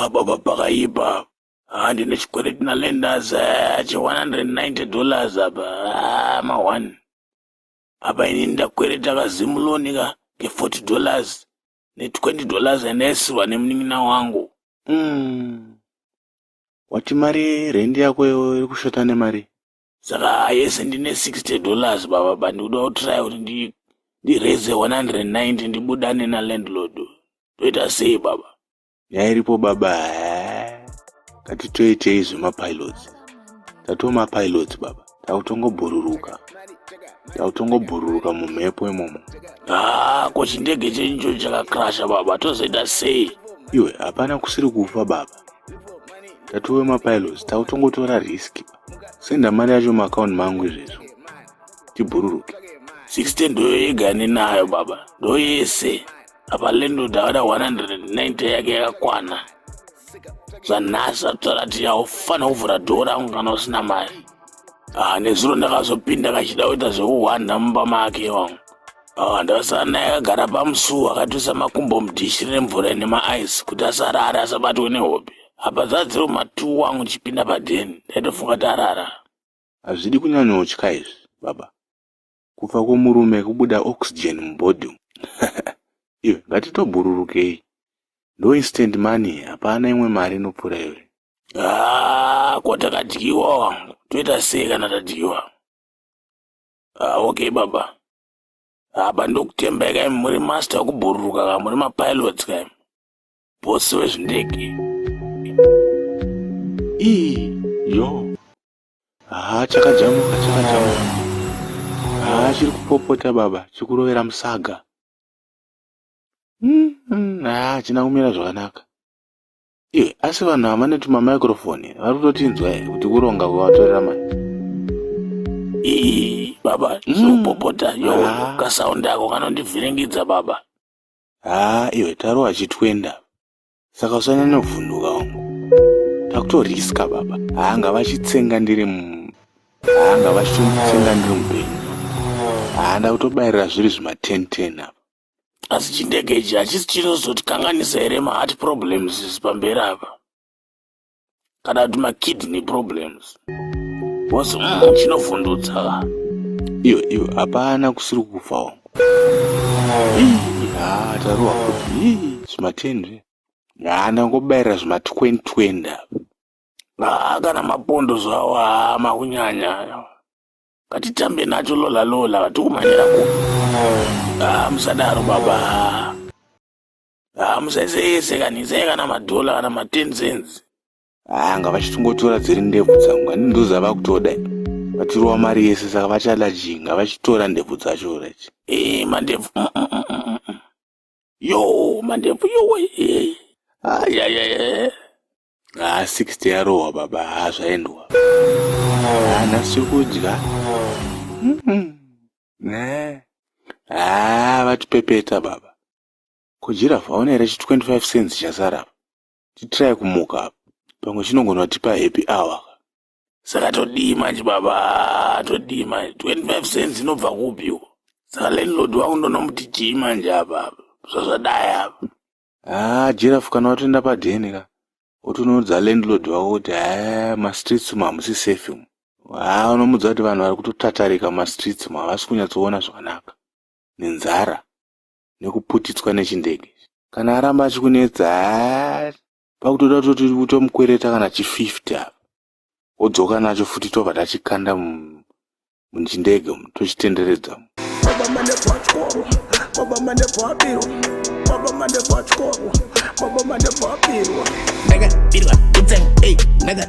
Ah, baba pakaipa. Ah, ndine chikwereti naLenders che $190 apa. Ah, ma one. Apa ini ndakwereta kaZim loan ka ke $40 ne $20 yandaisirwa nemunin'ina wangu. Wati mari rendi yako iri kushota nemari? Saka yese ndine $60 baba, ba ndikuda kutry kuti ndiraise 190 ndibudane nalandlord. Toita sei baba? Nyaya iripo baba, ngatitoitei zvemapilots. Tatoo mapilots baba, takutongobhururuka, takutongobhururuka mumhepo imomo. Ah, ko chindege chenyu chakakrasha baba, tozoita sei? Iwe, hapana kusiri kufa baba, tatove mapilots, takutongotora risk. Senda mari yacho muakaunti mangu izvezvo, tibhururuke. 60 ndoyo yega ninayo baba, ndo yese. Apa landlord akada 190 yake yakakwana. Zvanhasi ataura kuti haufanira kuvhura dhoo rangu kana usina mari. Ah, nezuro ndakazopinda kachida kuita zvekuhwanda mumba make wangu. Ah, ndakasara naye akagara pamusuwo akatoisa makumbo mudhishi remvura ine maice kuti asarara asabatwe nehope. Apa dzadziri matu wangu ndichipinda padheni, ndaitofunga kuti arara. Hazvidi kunyanyotya izvi baba, kufa kwomurume kubuda oxygen mubody umu. Iwe, ngatitobhururukei, ndo instant money, hapana imwe mari inopfuura iyoyo. Ah, ko takadyiwa wangu, toita sei kana tadyiwa? Ah, okay baba, apa ndokutembai kai, muri master wekubhururuka ka, muri mapilots kai, bosi wezvindege. Ii yo, ha, chakajamuka, chakajamuka. Ha, chiri kupopota baba, chikurovera musaga. Ha, hachina kumira zvakanaka iwe. Asi vanhu havane tumamicrophone vari kutotinzwa here kuti kuronga kwavatorera mari? Ii baba, zvekupopota yo. Ah. Kasaundi ako kanondivhiringidza baba. Ha, iwe, tarowa chitwenda, saka usanyanyovhunduka wangu, takutoriska baba. Ha, ngavachitsenga ndiri mu ha, ngavachitonditsenga ndiri mupenyu. Ha, ndakutobayirira zviri zvima 10 10 apa. Asi chindege ichi hachisi chinozotikanganisa here maheart problems isi pamberi apa, kana kuti makidney problems? Because chinovhundutsa ka. Iwe, iwe, hapana kusiri kufa wangu. Ii, ha, tarowa futi. Ii, zvima 10 zve. Ha, ndangobayirira zvima 20 20 apa. Ah, kana mapondo zvawo, ha, makunyanya. Ngatitambe nacho lola lola, tikumhanyira ku. Ah, musadaro baba. Ah, musaise kani, isai kana madhola kana ma10 cents. Ha, ngavachitongotora dziri ndebvu dzangu, handi ndozava kutoda vatirova mari yese, saka vachada chii? Ngavachitora ndebvu dzacho right. Eh, mandebvu. Yo, mandebvu yo. Ayayaya. Ha, 60 yarohwa baba. Ha, zvaendwa. Ha, nhasi tiri kudya. Ne ha, vatipepeta baba. Ko giraffe, hauna here chi 25 cents chasara apa? Titry kumuka apa, pamwe chinogona kutipa happy hour. Saka todii manje baba? Todii manje? 25 cents inobva kupiwo? Saka landlord wangu ndonomuti chii manje apa zvazvadai apa? Ha, giraffe, kana watoenda padheni ka, wotonoudza landlord wako kuti ha, mastreets umu hamusi safe umu. Ha, unomudza kuti vanhu vari kutotatarika mumastreets umu, havasi kunyatsoona zvakanaka nenzara nekuputitswa nechindege. Kana aramba achikunetsa, ha, pakutoda kutoti utomukwereta kana chi50 apa, wodzoka nacho futi, tobva tachikanda muchindege umu, tochitenderedza. Baba mandebvu achikoro, baba mandebvu abirwa, baba mandebvu achikoro, baba mandebvu abirwa. Ndakabirwa kutsenga, ei, ndaka